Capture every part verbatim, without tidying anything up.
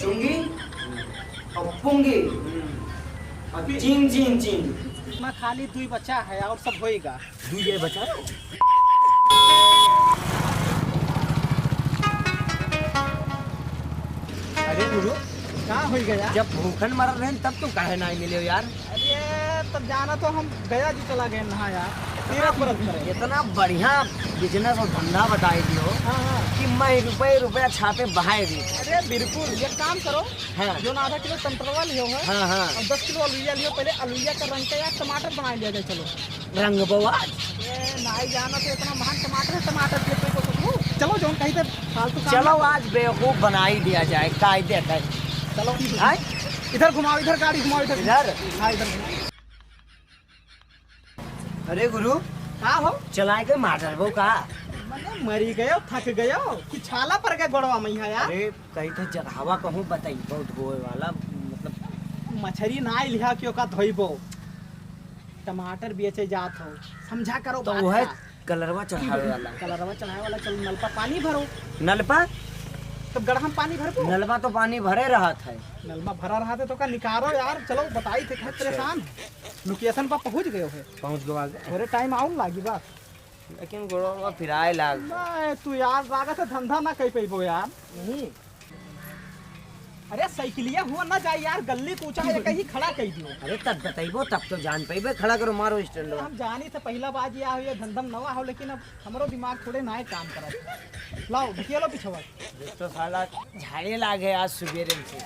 लूंगी और पूंगी और चीन, चीन, चीन। ना, खाली दुई बचा है और सब होएगा। दुई ये बचा है? अरे गुरु, का होई गया? जब भूखन मरल रहन तब तू काहे नाहीं मिले हो यार? अरे, तब जाना तो हम गया जी चला गए नहा यार, तेरा परत करे। इतना बढ़िया business और धंधा बताई दियो हाँ, हाँ। कि मैं रुपये रुपया छापे बहाए दी। अरे बिल्कुल, एक काम करो, हाँ। जो ना आधा किलो टमाटरवा लियो है हाँ, हाँ। और दस किलो अलुइया लियो, पहले अलुइया का रंग का यार टमाटर बना लिया जाए, चलो। रंग बवा। ए, नाहीं जाना तो इतना महान टमाटर है, टमाटर के कोई को कुछ चलो, जो कहीं पे फालतू काम चलो, ना आज बेवकूफ बनाई दिया जाए, कायदे का। चलो। आए? इधर घुमाओ, इधर गाड़ी घुमाओ, इधर। इधर? हाँ, इधर घुमाओ। अरे गुरु, का हो? चलाए के मार डालबो का? मने मरी गयो, थक गयो, कि छाला पर गए गोड़वा में यहाँ यार? अरे, कहीं थे जगहवा कहूँ बताई, बहुत धोए वाला, मतलब। मछरी ना लिहा कि ओका धोइबो, टमाटर बेचे जात हो, समझा करो तो बात वह का। कलरवा चढ़ावे वाला। कलरवा चढ़ावे वाला, चलो नलपा पानी भरो। नलपा? तब गड़हा में पानी भरबो? नलपा तो पानी भरे रहत है। नलमा भरा रहत है तो का निकारो यार, चलो बताई थे, अच्छा। परेशान। Location पर पहुँच गयो है। पहुँच गयो आगे। थोड़े time आउन लागी बस। लेकिन गोड़वा पिराए लाग। नहीं, तू यार लागत है धंधा ना कर पैबो यार। नहीं। अरे साइकिलिया हुआ ना जाए यार, गल्ली कूचा है, कहीं खड़ा कर दियो। अरे तब बतैबो, तब तो जान पैबे, खड़ा करो, मारो stand। हम जानी थे पहला बार ये आयो, ये धंधा में नवा हो, लेकिन अब हमरो दिमाग थोड़े नाय काम करत। लाओ, ढकेलो पिछवा। ये तो साला झाड़े लागे आज सुबेरे से।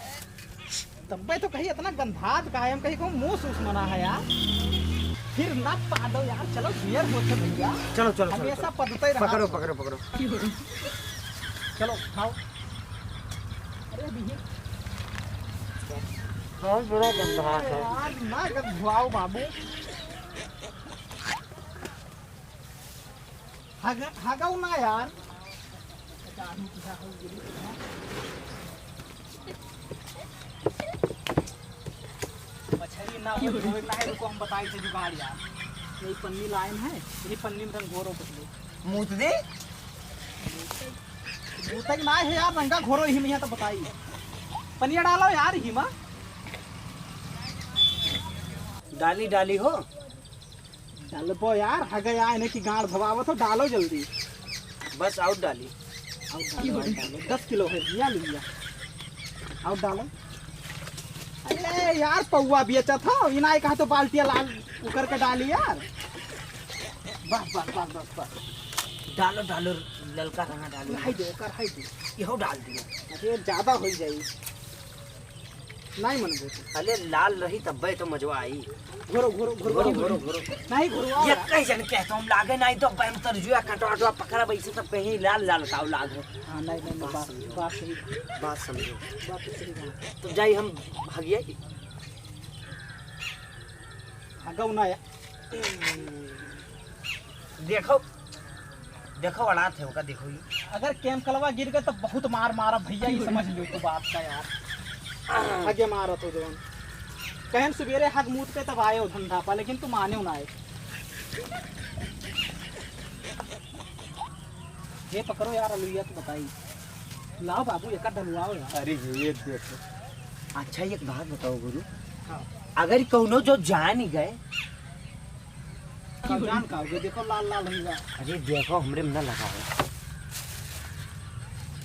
तब्बे तो कही इतना गंधात का है, हम कही कहूँ मुँह सुस मना है यार। फिर ना पादो यार, चलो गियर होते भैया। चलो, चलो, चलो, हमेशा चलो। पदते रहा। पकड़ो, पकड़ो, पकड़ो। चलो, खाओ। अरे बिही। बहुत बुरा गंधात है। यार, ना गंधवाओ बाबू। हग-, हगऊ ना यार। मछरी ना हो, धोए ना है, रुको हम बताई थे जुगाड़ यार। यही पन्नी लाइन है, यही पन्नी में तुम घोरो पकड़ो। मूत दे। मूतक ना है यार, रंगा घोरो ही में तो बताई। पनिया डालो यार ही मा। डाली डाली हो। डालबो यार, हगया इन्हें की गांड धवावत हो, डालो जल्दी। बस और डाली। और डालो, और डालो। दस किलो है, लिया, लिया। और डालो। अरे यार, पौवा बेचत हो, इनाय कहा तो बाल्टिया लाल उकर के डाली यार। बस, बस, बस, बस, बस। डालो, डालो, ललका रंगा डालो। हाय दे, ओकर हाय दे। इहो डाल दिया। अरे ज्यादा हो जाई। नाहीं मनबो तो। अरे लाल रही तब्बे तो मजवा आई। घोरो, घोरो, घोरो, घोरो, घोरो। घोरो, घोरो। नाहीं घोरो, ये यार। कई जन कहता हूँ लागे नाहीं तो बहन तरजुआ कटवा कटवा पकड़ा वैसे सब कहीं लाल लाल काव लाग हो। हाँ, नाहीं, नाहीं, नाहीं, बात, बात सही। बात समझो। बात तो सही बात। तो जाई हम भागिया की। हगऊ ना यार। देखो, देखो, अड़ात है ओका, देखो ये। अगर केमकलवा गिर गए तो बहुत मार मारा भैया, ये समझ लो तो बात का यार। हगे मारत हो जवन। कहन सुबेरे हग मूत के तब आए हो धंधा पा, लेकिन तू माने ना आए। ये पकड़ो यार, अलुइया तो बताई। लाओ बाबू, एका डलवाओ यार। अरे ये देखो। अच्छा, एक बात बताओ गुरु, हाँ। अगर कौनो जो जान गए, का जान का हो गए? देखो लाल लाल हो गया। अरे देखो, हमरे में ना लगाओ।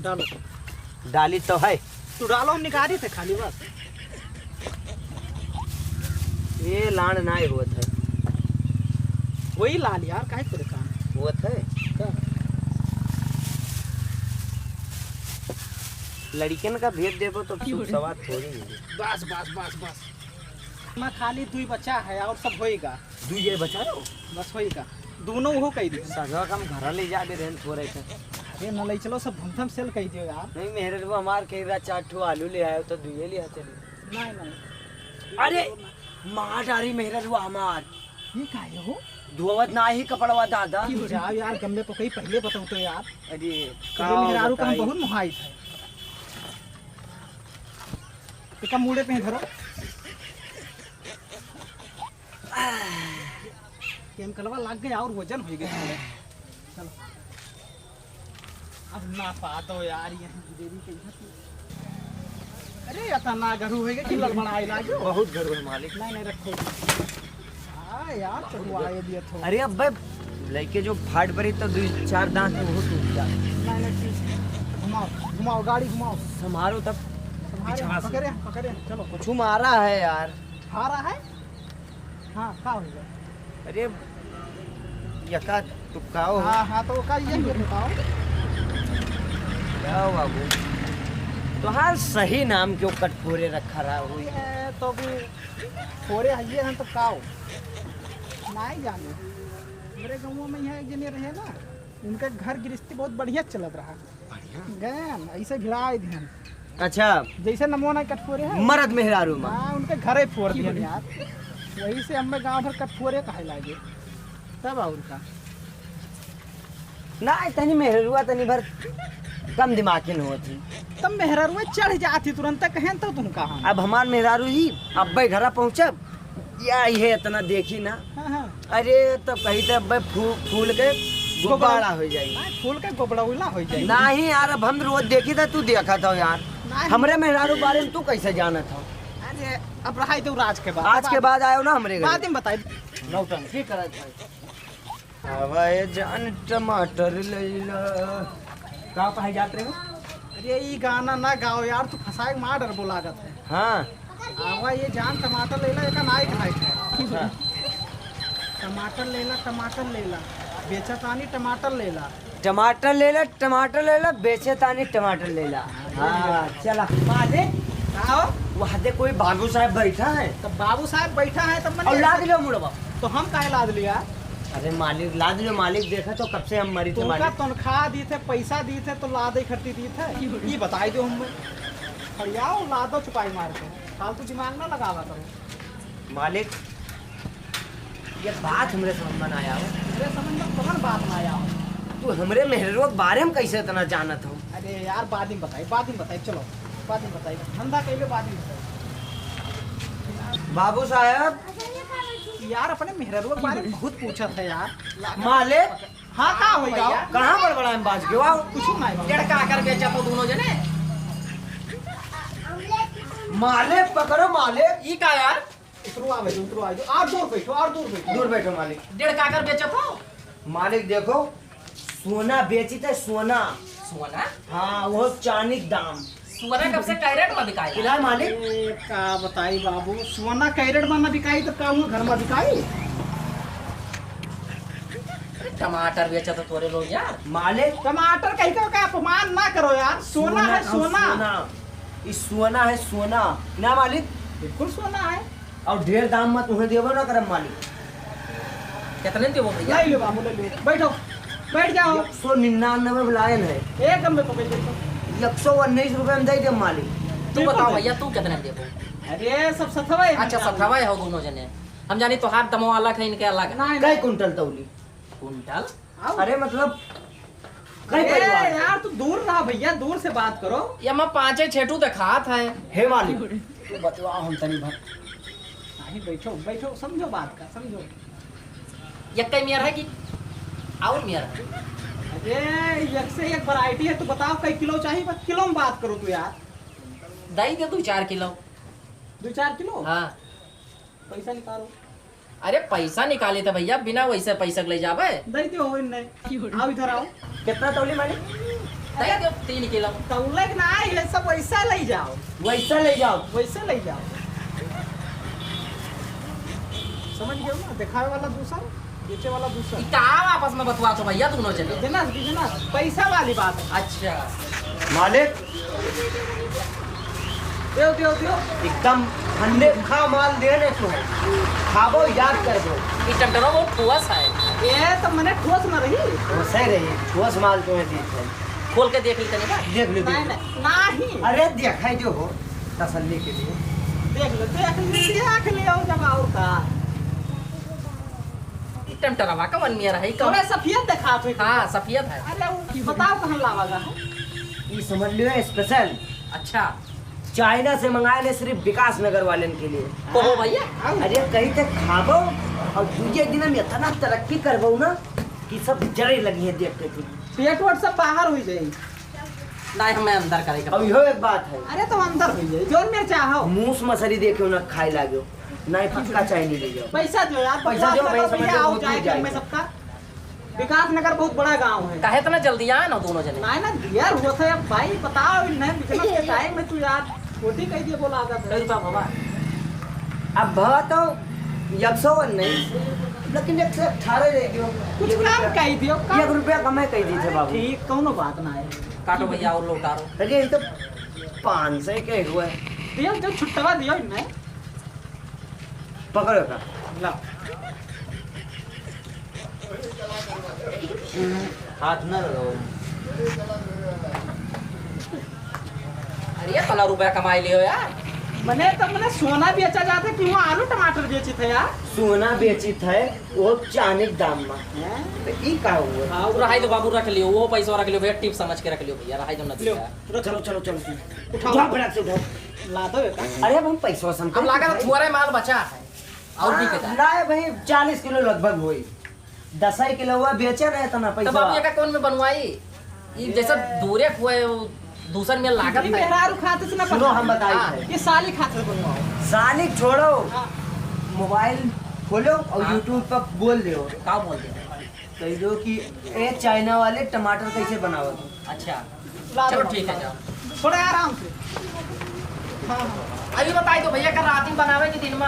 डालो। डाली तो है। तू डालो, हम निकाली थे खाली बस। ये लाड़ नाय होत है। वही लाल यार, काहे परेशान? होत है। का? लड़िकन का भेद देबो तो सुख सवाद थोड़ी मिली। बस, बस, बस, बस। ना, खाली दुई बचा है और सब होएगा। दुई ये बचा है? बस होएगा। दोनों वो कह दे। सगवा का हम घरा ले जाबे रहन थोड़े के। अरे न ले चलो, सब धमधम सेल कह दियो यार। नहीं, मेहररुआ हमार कह रहा चार ठो आलू ले आयो तो दुइये ले आ चली। नहीं, नहीं। अरे, मार डारी मेहररुआ हमार। ये काहे हो? धोवत ना ही कपड़वा दादा। जाओ यार, गमले पकई पहले बताओ तो यार। अरे, ये का मेहरारू का हम बताई? बहुत मुहाई था। एका मूड़े पे ही धरो। केमिकलवा लाग गया और वजन हो गया साले। चलो। अब ना पा दो यार, यहीं गिरेगी कहीं से। तना गरू होइगा कि लड़बड़ाए लागो। बहुत गरू है मालिक। नहीं, नहीं, रखो। हाँ यार, चटवाए दिया थो। अरे अब्बे, लइके जो फाट परी तो दुइ चार दाँत है, वो टूट जा। नहीं, नहीं, ठीक। घुमाओ, घुमाओ, गाड़ी घुमाओ। संभारो तब। संभारे, पीछा से। पकड़े, पकड़े, चलो। कुछ मारा है यार। हारा है? हाँ, का हो गया? अरे, यका तुक्का हो। हाँ, हाँ, तो का ये बताओ। क्या बाबू? तोहार सही नाम क्यों कटफोरे रखा रहा हुई? ये तो भी फोरे हइये हैं तो का हो? नाहीं जाने। मेरे गाँव में यहाँ एक जने रहे ना, उनका घर गृहस्थी बहुत बढ़िया चलत रहा। बढ़िया। गए न, ऐसे भिड़ाए दिहन। अच्छा। जैसे नमो ना कटफोरे है। मरद मेहरारू में। हाँ, उनके घरे फोर दिहन यार। वही से हमें गाँव भर कटफोरे कहे लागे। तब और का? ना, तनी मेहररुआ तनी भर कम दिमाग के न होती। तब मेहररुआ चढ़ जाती तुरंत, कहें तो तुम कहा। अब हमार मेहरारू ही अब्बे घरा पहुँचब, या इहे इतना देखी ना। हाँ, हाँ। अरे, तब कही थे, "अब्बे फू-, फूल के गोबड़ा। गुब्बारा हो जाई।" हाँ, फूल के गोबड़ा उला हो जाई। नहीं यार, अब हम रोज देखी थे, तू देखा था यार। नहीं। हमरे मेहरारू बारे में तू कैसे जानत हो? अरे, अब रहाई दो, आज के बाद। आज के बाद आयो ना हमरे घरे। बाद में बताई। नौटंकी करत है। आवा ए जान टमाटर लैला। का कहे जात रहे हो? अरे, ई गाना ना गाओ यार, तू फंसाए के मार डरबो लागत है। हाँ। आवा ये जान टमाटर लेला, एका नाई कहाई है। हाँ। टमाटर लेला, टमाटर लेला, बेचा तानी टमाटर लेला। टमाटर लेला, टमाटर लेला, बेचे तानी टमाटर लेला। हाँ, चला। मालिक, का हो? वहाँ दे कोई बाबू साहब बैठा है। तो बाबू साहब बैठा है, तब मने और लाद लो मुड़वा। तो हम काहे लाद लिया? अरे मालिक, लाद लो मालिक, देखा तो कब से हम मरी थे तुमका मालिक। तनख्वाह दी थे, पैसा दी थे, तो लादे खरती दी थे। ये बताई दो हमें। और याओ, लादो चुपाई मार के। फालतू दिमाग ना लगावा करो। मालिक, ये बात हमरे समझ में ना आया हो। हमरे समझ में कौन बात ना आया हो? तू हमरे मेहररुआ के बारे में कैसे इतना जानत हो? अरे यार, बाद में बताई, बाद में बताई, चलो, बाद में बताई, धंधा कैले बाद में बताई। बाबू साहब। यार, अपने मेहररुआ के बारे में बहुत पूछत है यार। मालिक। हाँ, का हो गया? कहाँ बड़बड़ाए में बाज गयो? आओ। कुछ ना है बाबू। डेढ़ काकर बेचत हो दोनों जने। मालिक पकड़ो मालिक। ई का यार? उतरो, आवे दो, उतरो, आवे दो। और दूर बैठो, और दूर बैठो। दूर बैठो मालिक। डेढ़ काकर बेचत हो? मालिक देखो, सोना बेचित है, सोना। सोना? हाँ, वो चांदी के दाम। सोना कब से कैरेट में बिकाई? इधर मालिक। ए, का बताई बाबू, सोना कैरेट में ना बिकाई तो का हुआ घर में बिकाई? अरे टमाटर बेचा तो तोरे लोग यार। मालिक। टमाटर कहीं का, का अपमान ना करो यार, सोना सोना है, हम सोना। सोना। ई सोना है, सोना। ना मालिक? बिल्कुल सोना है। और ढेर दाम मत उन्हें देबो ना करम मालिक। कितने देबो भैया? ले लो बाबू, ले लो। बैठो, बैठ जाओ। एक सौ निन्यानवे में लायन है। एक दम में पकड़, बैठो। एक सौ उन्नीस रुपये में दे दे मालिक। तू बिल्कुल बताओ दे। भैया, तू कितने में देबो? अरे, सब सथवा है अच्छा, भैया। सथवा है हो दोनों जने। हम जानी तोहार दमवा अलग है, इनके अलग है। नहीं, कई नहीं। कुंटल तौली? कुंटल? आओ। अरे मतलब, कई अरे परिवार? यार, तू दूर रहा भैया, दूर से बात करो। ये मैं पाँचे छेटू दिखात है। हे मालिक, तू बतवा हम तनी भर। नहीं, बैठो, बैठो, समझो बात का, समझो। यक्के मेर है कि और मेर है? अरे, एक से एक वैरायटी है, तू बताओ कई किलो चाहिए, बस किलो में बात करो तू यार। दई दे दो चार किलो। दो चार किलो? हाँ। पैसा निकालो। अरे पैसा निकाली था भैया, बिना वैसे पैसा के ले जाबे। दे दो, हो नहीं। आओ इधर आओ। कितना तौली मालिक? दे दो तीन किलो। तौले के ना, ये सब वैसा ले जाओ। वैसा ले जाओ। वैसे ले जाओ। समझ गए हो ना? दिखावे वाला दूसर, बेचे वाला दूसर। ई का आपस में बतुआ तो भैया दोनों जने? बिजनेस, बिजनेस, पैसा वाली बात है। अच्छा। मालिक, देव, देव, देव। एकदम ठंडे खा माल देने को है। खाबो, याद करबो। ई टमटरवा बहुत ठोस है। ये तो मने ठोस न रही। ठोस है रही, ठोस माल तो है, देख है। खोल के देख ली तनी का? देख ली, देख नहीं, ली। नहीं, नहीं। अरे, देखाई जो हो, तसल्ली के लिए। देख लो, देख ली, देख लियो जब और का। ई टमटरवा कवन मेर है, कवन? थोड़ा सफेद दिखात हो। हाँ, सफेद है। अरे, वो बताओ कहाँ लावा गा है? ई समझ लियो, स्पेशल। अच्छा। चाइना से मंगाए ले सिर्फ विकास नगर वालेन के लिए। कहो भैया। अरे, कहीं ते खाबो और दूजे दिन हम इतना तरक्की करबो ना कि सब जरे लगी है देख के तू। पेट वोट सब बाहर हो जाए। नहीं, हमें अंदर करे के अब इहो एक बात है। अरे तो अंदर भैया, जोन में चाहो। मूस मछरी देखे ना खाए लाग्यो। नहीं, पक्का चाय नहीं ले जाओ। पैसा दो यार, पैसा दो, बकवास मत भैया, करो, भैया, आओ बहुत जाए दूर के मैं जाएगा। सबका। विकास नगर बहुत बड़ा गांव है। काहे इतना जल्दी आए ना दोनों जने? नहीं ना यार, वो तो अब भाई बताओ, नहीं business के time में तू यार छोटी कह दिए बोला आता कै था। रुपया बाबा? अब भवा तो एक सौ वन नहीं, लेकिन एक सौ अठारह दे दियो। कुछ एक कम रुपया, कह दियो, कम। एक रुपया कम है कह दी थे बाबू। ठीक, कौनो बात ना है। काटो भैया और लौटा रो। अरे ये तो पाँच सौ के हुआ है। दियो, जो छुट्टवा दियो इनमें। पकड़ो का। ला। हाथ ना लगाओ। अरे, इतना रुपया कमाई लियो यार। मने तो मने सोना बेचा जाता कि वहाँ आलू टमाटर बेचित है यार? सोना बेचित है, वो चांदी के दाम में। हैं? तो ई का हुआ? हाँ, रहाई दो बाबू, रख लियो, वो पैसा रख लियो भैया, tip समझ के रख लियो भैया, रहाई दो ना लियो, दिया। रख चलो, लो। चलो, चलो, चलो। उठाओ। उठाओ, फटाक से उठाओ। ला दो बेटा। अरे, अब हम पैसा वैसा हम अब कहीं लागा तो भाई। थोड़ा माल बचा है। और भी हाँ, कितना? ना है भाई, चालीस किलो लगभग होई। दस ही किलो हुआ, बेचे ना इतना तो पैसा। बाबू, ये का कौन में बनवाई? ये जैसे दूरे हुए, वो दूसर में लागत ये है। मेहरारू खाते से ना सुनो, बनवाओ। हम बताई हाँ। थे। ये साली खाते से बनवाओ। साली छोड़ो, हाँ। मोबाइल खोलो और हाँ। YouTube पर बोल दो। का बोल दो? कह दो कि ए चाइना वाले टमाटर कैसे बनावत हो? अच्छा। ला चलो दो, ठीक है, ला जाओ। दो। थोड़ा आराम से। हाँ, हाँ। अभी बताई दो भैया, का रात में बनावे कि दिन में?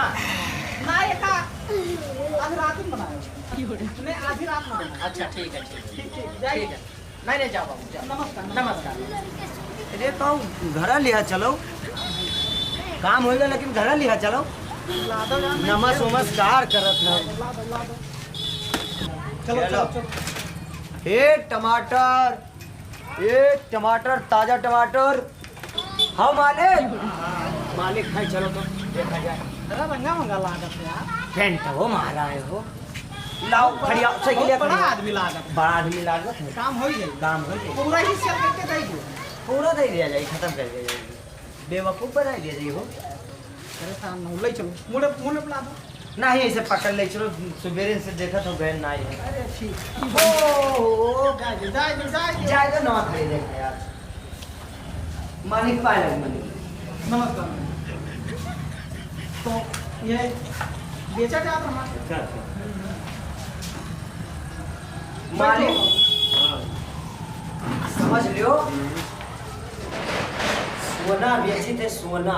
ना, ये का, आज रात में बनावे। नहीं, आधी रात में बनावे। अच्छा, ठीक है, ठीक है। ठीक, ठीक, जाइए। ठीक है। नहीं, नहीं, जाओ बाबू, जाओ। नमस्कार, नमस्कार। नमस्कार। अरे तो घरा लिहा चलो, काम होइगा लेकिन घरा लिहा चलो। ला दो यार, मैं नमस उमस कार करत है। ला दो, ला दो। चलो, चलो। चलो, चलो। ए टमाटर, ए टमाटर, ताजा टमाटर। हाँ मालिक, मालिक है, चलो तो देखा जाए। अरे रंगा मंगा लागत है यार। पेंट हो मारा है हो। लाओ, खड़िया, साइकिल बहुत बड़ा खड़िया। आदमी लागत है। बड़ा आदमी लागत है। काम हो ही जाए। काम हो जाए। पूरा ही सेल करके दे दो। पूरा दे दिया जाए, खत्म कर दिया जाए। बेवकूफ बना दिया जाए हो। परेशान ना हो, ले चलो। मुड़े, मुड़े बुला दो। नहीं, ऐसे पकड़ ले चलो, सुबेरे से देखा तो गए ना ही है। अरे ठीक। ओ, ओ, जाए दे, जाए दे, जाए दे। जाए दे, नवा खरीदे यार। मालिक पाए लगे, मालिक। नमस्कार। तो ये बेचा जात रहा। अच्छा, अच्छा। मालिक, हाँ। समझ लियो, हम्म। सोना बेची थे, सोना।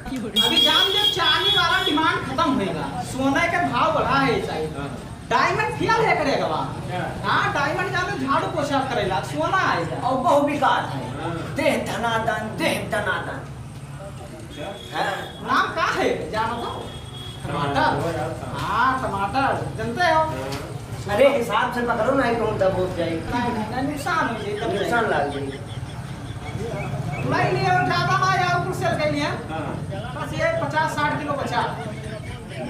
अभी जान लियो, चांदी वाला demand खतम होइगा, सोना के भाव बढ़ा है, चाहिए। हाँ। Diamond फेल है करेगा बा। अच्छा। हाँ, diamond जाने झाड़ू पोछा करेला, सोना आएगा। और बहु विकास है। हाँ। देह धनादन, देह धनादन। अच्छा। हाँ। नाम का है, जानो तो? टमाटर। टमाटर। हाँ, टमाटर, जानते हो? हाँ। अरे, हिसाब से पकड़ो ना, कहूँ दब हो जाए। नहीं, नहीं, नहीं, नुकसान हो जाए, दब नुकसान जाए। लाग जाए। नहीं, नहीं, और ज्यादा ना यार, ऊपर से लगे नहीं है। हाँ। बस ये पचास साठ किलो बचा।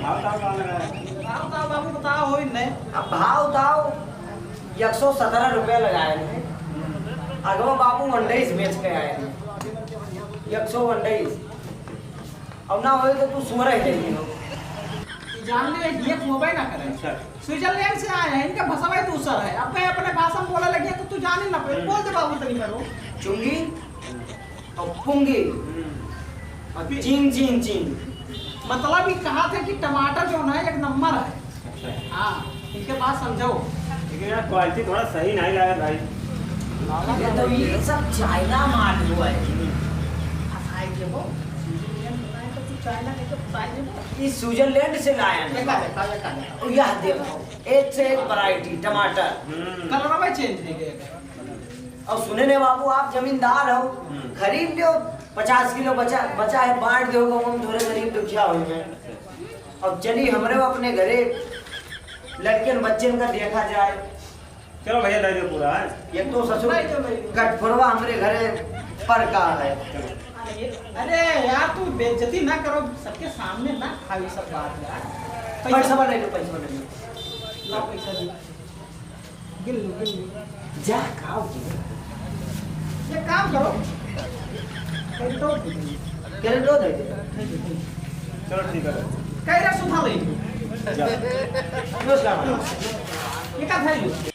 भाव ताव का लगा है? भाव ताव बाबू बताओ, हो ही नहीं। अब भाव ताव एक सौ सत्रह रुपया लगाए हैं। अगवा बाबू उन्नीस बेच के आए हैं। एक सौ उन्नीस। अब ना होए तो तू सोरह ही दे दियो। कि जान ले, ये खोबे ना करे। अच्छा। स्विट्जरलैंड से आए हैं, इनका भाषा भाई दूसरा है। अब मैं अपने भाषा में बोला लगे तो तू जान ही ना पाए। हम्म। बोल दे बाबू तनी करो। चुंगी। और पुंगी। हम्म। और चीन, चीन, चीन। मतलब ये कहा थे कि टमाटर जो है एक नंबर है। अच्छा। हाँ, इनके बात समझो। लेकिन यार quality थोड़ा सही नहीं लगा भाई। अरे तो ये सब चाइना माल हुआ है। हम्म। फंसाई देबो, स्विट्जरलैंड बनाए तो तू चाइना के तो फंसाई देबो। ये स्विट्जरलैंड से लाया है। देखा, देखा, देखा, देखा। और यह देखो, एक से एक variety टमाटर। हम्म। कलरवा change हो गया। और सुने ने बाबू, आप जमींदार हो, हम्म। खरीद लियो, पचास किलो बचा, बचा है, बांट दो, हम थोड़े गरीब दुखिया हो गए। अब चली हमरे अपने घरे, लड़कन बच्चन का देखा जाए। चलो भैया, दे दो पूरा, है? ये तो ससुर भाई, चलो भाई। गठफोड़वा हमरे घरे पर का है। अरे, अरे यार, तू बेइज्जती ना करो, सबके सामने ना खाओ ये सब बात यार। पैसा पैसा ले लो, पैसा ले लो। लाओ पैसा दे। गिन लो, गिन लो। जा, खाओ जी। एक काम करो, करेंटो दे दो। करेंटो दे दो। चलो, ठीक है। कह रहा सुधा ले। जा। ये का भाई?